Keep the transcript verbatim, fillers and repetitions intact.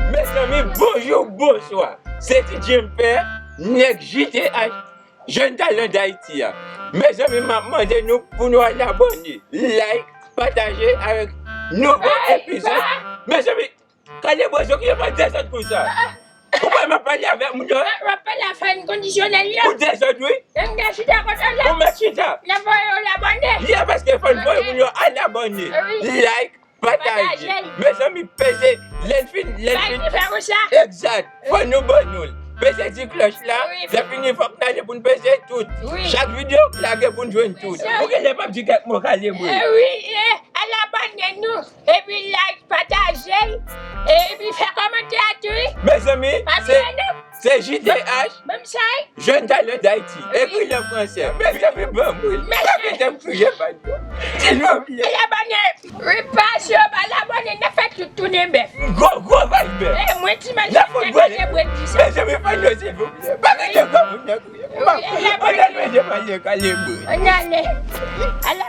Mezanmi, bonjou, bonswa. Se T J M P, nèg J T H, Jèn Talan Dayiti a. Mezanmi, m ap mande nou pou nou al abòne, like, pataje avèk nouvo epizòd. Mezanmi, Kalebwe, okipe pa dezòd konsa. Ou kwè m ap pale avèk moun yo? W ap pale a fè n kondisyonèl yo. Ou dezòd, wi. Ou mèt chita. N ap voye yo al abòne. Yeah, paske fò n voye moun yo al abòne, like, pataje. Mezanmi, peze, lè n fin, lè n fin. Egzat. Fò nou ban nou l. Peze ti klòch la. Lè fini, fòk n ale pou n peze tout. Chak videyo k lage pou n jwenn tout. Ou genlè p ap di kèk mo, Kalebwe. Wi, al abòne nou. Epi like, pataje. Epi fè kòmantè a tou, wi. Mezanmi, se, se J T H, Jèn Talan Dayiti. Ekri l an fransè. Mezanmi, ban mwen. Pa kite m kriye, pa. Silvouplè. Al abòne. Wi, pase yo, al abòne, n ap fè tout tounen bèf. Gwo, gwo vay bèf. E mwen, ti manje, n ap fè bwè. Mezanmi, fè nou, silvouplè. Pa kite gwo moun nan kriye. Ann ale. Ann ale. Al